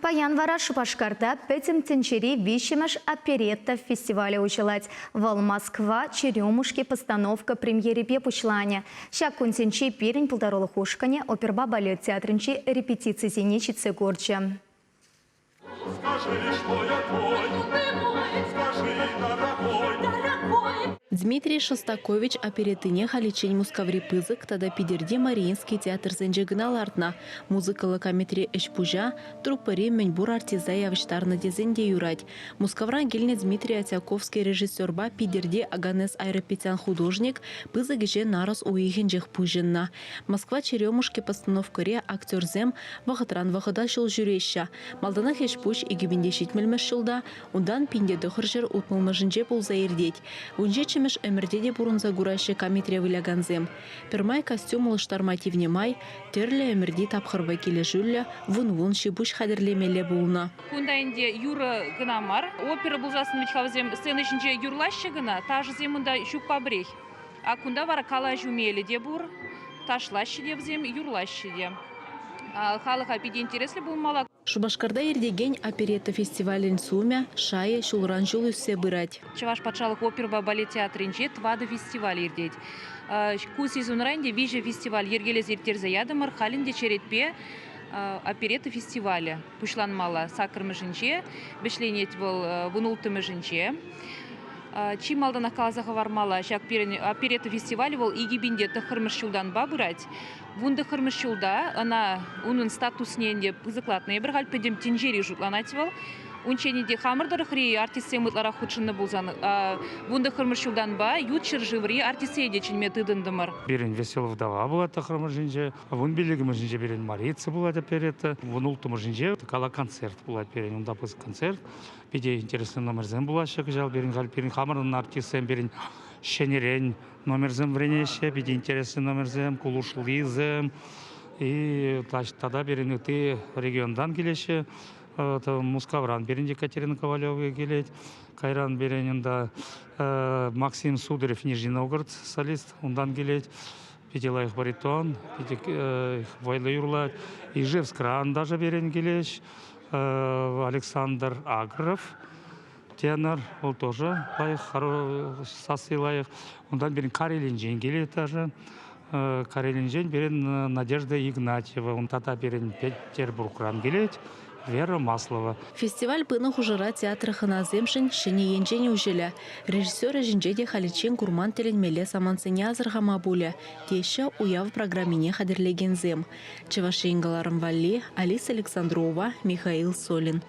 Паян вара Шупашкарта Пӗтӗм тӗнчери виҫҫӗмӗш оперетта фестивалӗ уҫӑлать. Вӑл Москва Черемушки постановка премьерипе пуҫланӗ. Ҫак кунсенче пирӗн пултарулӑх ушкӑнӗ оперӑпа балет театрӗнчи репетицисене ҫитсе курчӗ. Скажи, что я твой, скажи, дорогой. Дмитрий Шостакович опереттине халиччен Мускаври пысӑк тата Питӗрти Мариинский театрсенче кӑна лартнӑ. Музыкӑллӑ камитри ӗҫ-пуҫа труппӑри мӗнпур артиста явӑҫтарнӑ тесен те юрать. Мускавран килнӗ Дмитрий Отяковский режиссерпа Питӗрти Оганес Айрапетян художник пысӑк ӗҫе нарӑс уйӑхӗнчех пуҫӑннӑ. Москва Черемушки постановкӑри актерсем вӑхӑтран вӑхӑта ҫул ҫӳреҫҫӗ. Малтанах ӗҫ-пуҫ 2070-мӗш ҫулта, унтан 1960-мӗшӗнче пулса иртет. Вунҫиччӗмӗш ӗмӗрте те пурӑнса кураҫҫӗ камитре вылякансем. Пӗрмай костюм улӑштарма тивнӗ май тӗрлӗ ӗмӗрти тапхӑрпа килӗшӳллӗ вун-вун ҫи-пуҫ хатӗрлемелле пулнӑ. Кунта ӗнтӗ юрӑ кӑна мар, опера пулсассӑн вӗт-ха вӗсем сцена ҫинче юрлаҫҫӗ кӑна, ташӑсем унта ҫукпа пӗрех. А кунта вара калаҫу мелӗ те пур, ташлаҫҫӗ те вӗсем, юрлаҫҫӗ те. Халӑха питӗ интереслӗ пулмалла. Шупашкарта иртекен оперетта фестивалӗн сумӗ, шайӗ ҫулран-ҫул ӳссе пырать. Чӑваш патшалӑх оперӑпа балет театрӗнче тӑватӑ фестиваль иртет. Ку сезонра ӗнтӗ виҫӗ фестиваль йӗркелесе ирттерсе ятӑмӑр. Халь ӗнтӗ черетпе оперетта фестивалӗ пуҫланмалла. Саккӑрмӗшӗнче вӗҫленет вӑл вунулттӑмӗшӗнче. Чи малтанах каласа хӑвармалла, ҫак пирӗн оперетта фестивалӗ вӑл 2009-мӗш ҫултанпа пырать. 19-мӗш ҫулта ӑна унӑн статусне ӗнтӗ пысӑклатнӑ. Эпир халь пӗтӗм тӗнчери шутланать вӑл. Унччен те хамӑр тӑрӑхри артистсем ытларах хутшӑннӑ пулсан, 19-мӗш ҫултанпа ют ҫӗршыври артистсене те чӗнме тытӑнтӑмӑр. Пирӗн Веселов вдова пулать тӑххӑрмӗшӗнче, 15-мӗшӗнче пирӗн Марица пулать оперетта, 16-мӗшӗнче гала-концерт пулать пирӗн, унта пысӑк концерт. Питӗ интереслӗ номерсем пулаҫҫӗ кӑҫал пирӗн халь пирӗн хамӑрӑн артистсем пирӗн ҫӗнӗрен номерсем вӗренеҫҫӗ, питӗ интереслӗ номерсем, кулушлисем. И тата пирӗн ытти регионтан килеҫҫӗ. Мускавран пирӗн Екатерина Ковалева килет. Кайран пирӗн унта Максим Сударев Нижний Новгород солист унтан килет. Питӗ лайӑх баритон, питӗ вӑйлӑ юрлать. Ижевскран даже пирӗн килеҫ. Александр Агров тенор, вӑл тоже лайӑх, сасси лайӑх. Унтан пирӗн Карелинчен килет даже. Карелинчен пирӗн Надежда Игнатьева, унта та пирӗн Петербургран килет, Вера Маслова. Фестиваль пынӑ хушӑра театр хӑнасемшӗн ҫӗнӗ енчен уҫӑлӗ. Режиссер ӗҫӗнче те халиччен курман тӗлӗнмелле самантсене асӑрхама пулӗ, теҫҫӗ уяв программине хатӗрлекенсем. Чӑваш Ен кӑларӑм валли Алиса Александрова, Михаил Солин.